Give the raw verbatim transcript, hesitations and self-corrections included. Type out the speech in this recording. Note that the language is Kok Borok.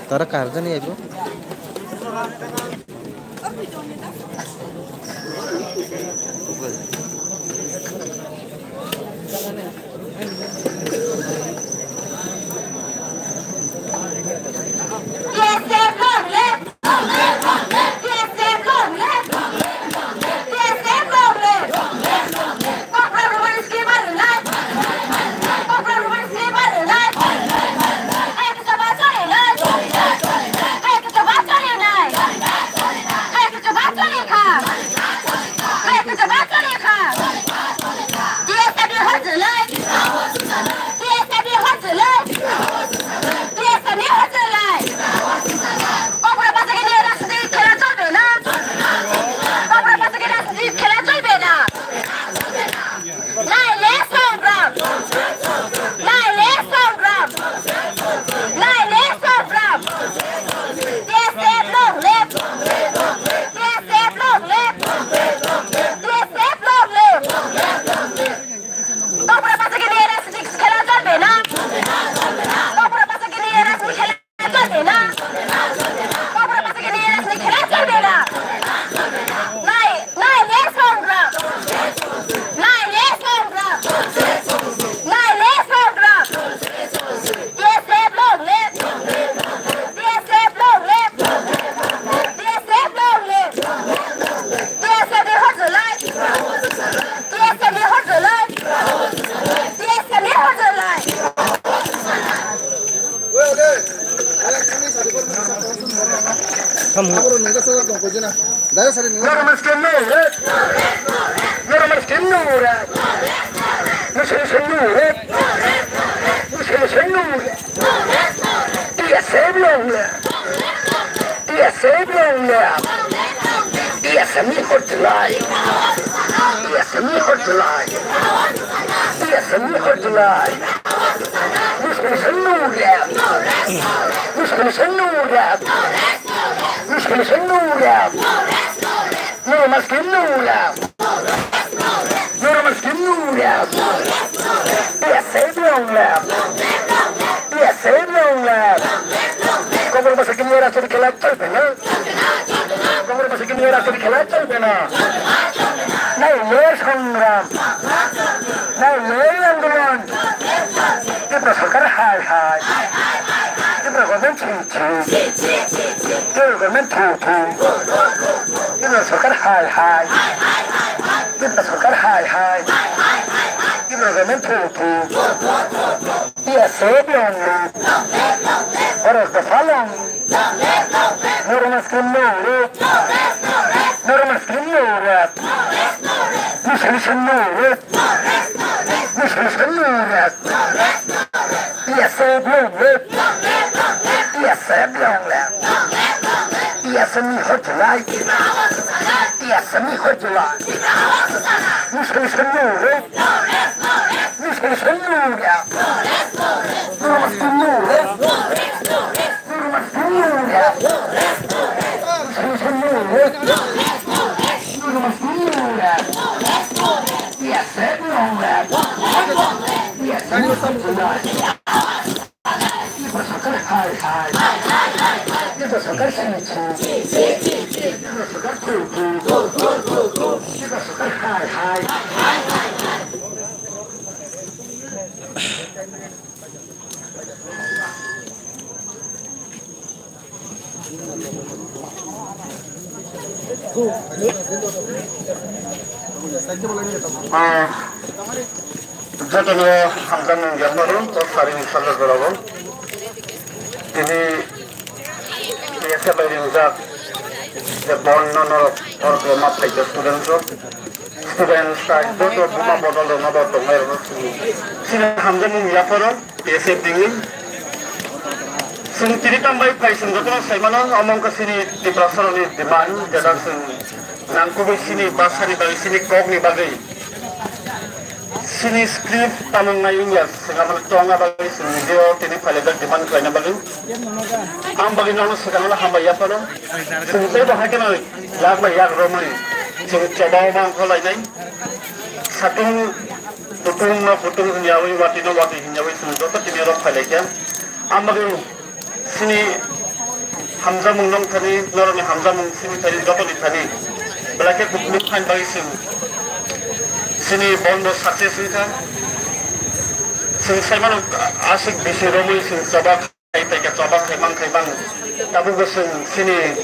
Tara kar jani aibo? Naile songram! Naile songram! Naile songram! T S F long live! T S F long live! T S F long live! Topra pasagini era six khela cholbe na! Topra pasagini era six khela Nai, nai, le songram. Nai, le songram. Nai, le songram. T S F long live. T S F long live. T S F long live. T S F ni hot life. T S F ni hot life. T S F ni hot life. Normal skin no red. Normal skin no red. Muslim skin no red. Muslim skin no red. T S F long live. T S F long live. T S F ni hot life. T S F ni hot life. T S F ni hot life. Muslim skin no red. Muslim skin no red. Muslim skin no red. Normal skin no red. Normal skin no red. T S F long live. T S F long live. Kobor basa kini era sori khela cholbe na. Kobor basa kini era sori khela cholbe na. Nai le songram. Nai le andolon. Tipra sarkar hai hai. Tipra government chi chi. Tipra government thu thu. Tipra sarkar hai hai. Tipra sarkar hai hai. Tipra government thu thu. T S F long live. Boros dopha long live. Normal skin no red. Normal skin no red. Muslim skin no red. Muslim skin no red. T S F long live. T S F long live. T S F ni hot life. T S F ni hot life. Muslim skin no red. Muslim skin no red. Muslim skin no red. Yes, no rest. Yes, no rest. Yes, no rest. Kepa sokar hai hai. Kepa sokar sini sini. Kepa sokar tu tu. Kepa sokar hai hai. Ah, jotono hamjakmung yapharwi, o sari ni sajak jorao. Tini P S F bai ringjak, je bon no norok, norok ma phaikha student rok. Student sai joto buma bodol rok no bo tongnai rok no sini. Sini hamjakmung yapharo P S F dingwi. Sini tini tambai phai sini joto no sai mano, omo wngkha sini Tiprasa rok ni demand, jeta sini nangkukwi sini bhasha ni bagwi, sini kok ni bagwi. Sini script tamung nai wngya, sini abo tong abo sini video tini phailajak demand khlaina bagwi. Ang bagwi nono swkang no hambai yapharo. Sini tei bo haikhe no yak bai yak romani. Sini choba o mangkho lainai. Satung kutung no kutung hinyawi, wati no wati hinyawi sini joto tini rok phailaikha. Ang bagwi sini hamjakmung nong thani, norokni hamjakmung sini thani, jotoni thani. Belai khe kutung phan bagwi sini, sini bon bo success wngkha. Sini saimano aswk bisi romwi sini choba khai, tei khe choba khai mang khai mang. Tabukbo sini, sini